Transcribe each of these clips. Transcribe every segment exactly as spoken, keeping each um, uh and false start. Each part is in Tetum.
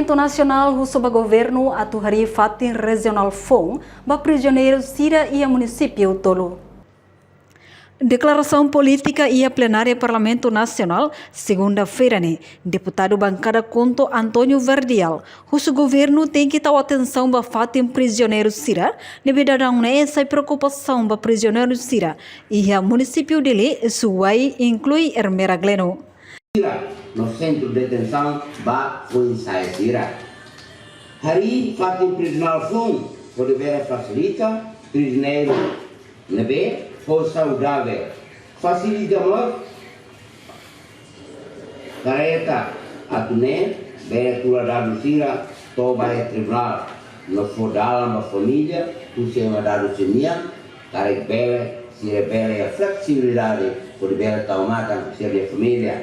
Parlamentu Nasionál husu ba governu atu harii fatin rejionál foun ba prizioneiru sira iha munisípiu tolu. Deklarasaun polítika iha plenária Parlamentu Nasionál, segunda-feira ne'e, deputadu bankada KHUNTO António Verdial husu governu tenke tau atensaun ba fatin prizioneiru sira ne'ebé daudaun ne'e sai preokupasaun ba prizioneiru sira iha munisípiu Dili, Suai, inklui Ermera Gleno. Sira no sentru detensaun ba foin-sa'e sira. Harii fatin prizionál foun hodi bele fasilita prizioneiru ne'ebé fó saudavel. Fasilita mós kareta atu nune'e bele tula dadus sira to'o ba iha tribunál no fó dalan ba família husi ema dadus sira-nian, karik bele sira bele iha fleksibilidade hodi bele tau matan sira-nia família.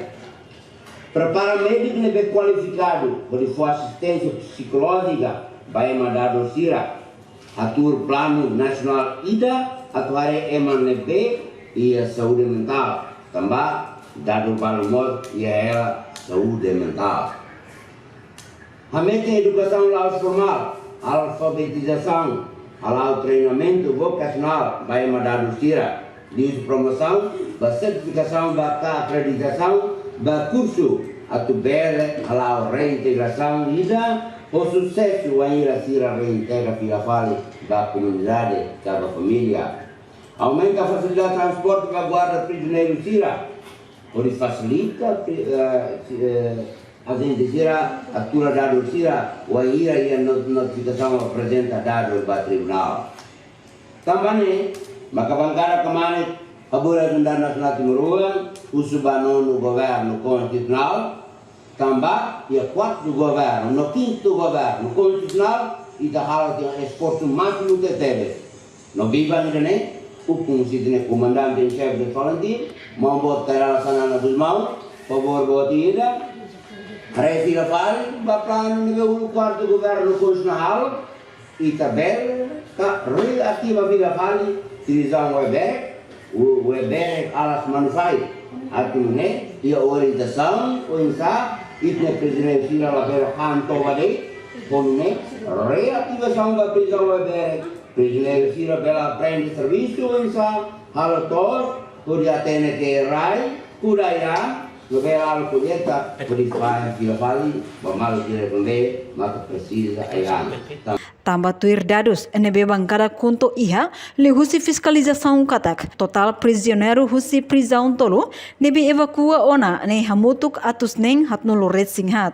Prepara médiku ne'ebé kualifikadu hodi fó asisténsia psikolójika ba ema dadus sira. Hatuur planu nasionál ida atu haree ema ne'ebé iha saúde mentál, tanba dadu balu mós iha hela saúde mentál. Hametin edukasaun la'ós formál, alfabetizasaun, hala'o treinamentu vokasionál ba ema dadus sira, liuhusi promosaun ba sertifikasaun ba ka akreditasaun ba kursu atu bele hala'o reintegrasaun ida ho susesu wainhira sira reintegra fila fali ba komunidade ka ba família. Aumenta fasilidade transporte ba guarda prizioneiru sira, hodi fasilita pri-, eh, si-, eh, ajente sira atu tula dadus sira wainhira iha no-, notifikasaun aprezenta dadus ba tribunál. Tanba ne'e maka bankada Kmanek Haburas Unidade Nasionál Timoroan husu ba nonu governu konstitusionál, tanba iha kuartu governu no kintu governu konstitusionál, ita halo tiha esforsu másimu tebetebes. No biban ida-ne'e, ukun husi ita-nia komandante en xefe de Falintil, maun boot Kay Rala Xanana Gusmão, favór boot ida, haree fila fali ba planu ne'ebé uluk kuartu governu konstitusionál halo, ita bele ka reativa fila fali prizaun Oe-Berek, Oe-Berek Alas Manufai. Atu nune'e iha orientasaun oinsá ita-nia prizioneiru sira labele han toba de'it, ho nune'e reativasaun ba prizaun Oe-Berek, prizioneiru sira bele aprende servisu oinsá halo to'os, hodi hatene ke rai, kuda ai-an, no bele halo kolleita, hodi fahe fila fali ba maluk sira ne'ebé maka presiza ai-an. Tanba tuir dadus ne'ebé bankada KHUNTO iha liuhusi fiskalizasaun katak totál prizioneiru husi prizaun tolu ne'ebé evakua ona ne'e hamutuk atus neen haatnulu resin haat.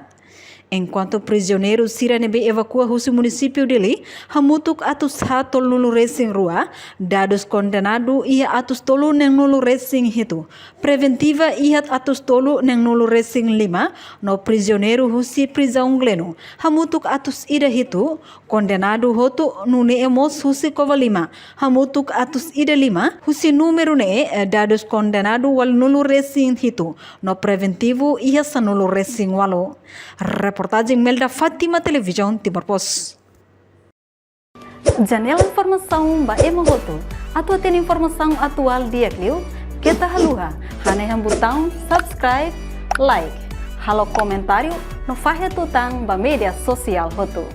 Enkuantu prizioneiru sira ne'ebé evakua husi munisípiu Dili hamutuk atus haat tolunulu resin rua, dadus kondenadu iha atus tolu neenulu resin hitu, preventiva iha atus tolu neenulu resin lima, no prizioneiru husi prizaun Gleno hamutuk atus ida hitu, kondenadu hotu nune'e mós husi Covalima hamutuk atus ida lima, husi númeru ne'e, eh, dadus kondenadu ualunulu resin hitu, no preventivu iha sanulu resin ualu. Reportajen Melda Fátima, Televizaun Timor Post. Janela informasaun ba ema hotu. Atu hatene informasaun atuál di'ak liu, keta haluha hanehan butaun subscribe, like, halo komentáriu no fahe tutan ba média sosiál hotu.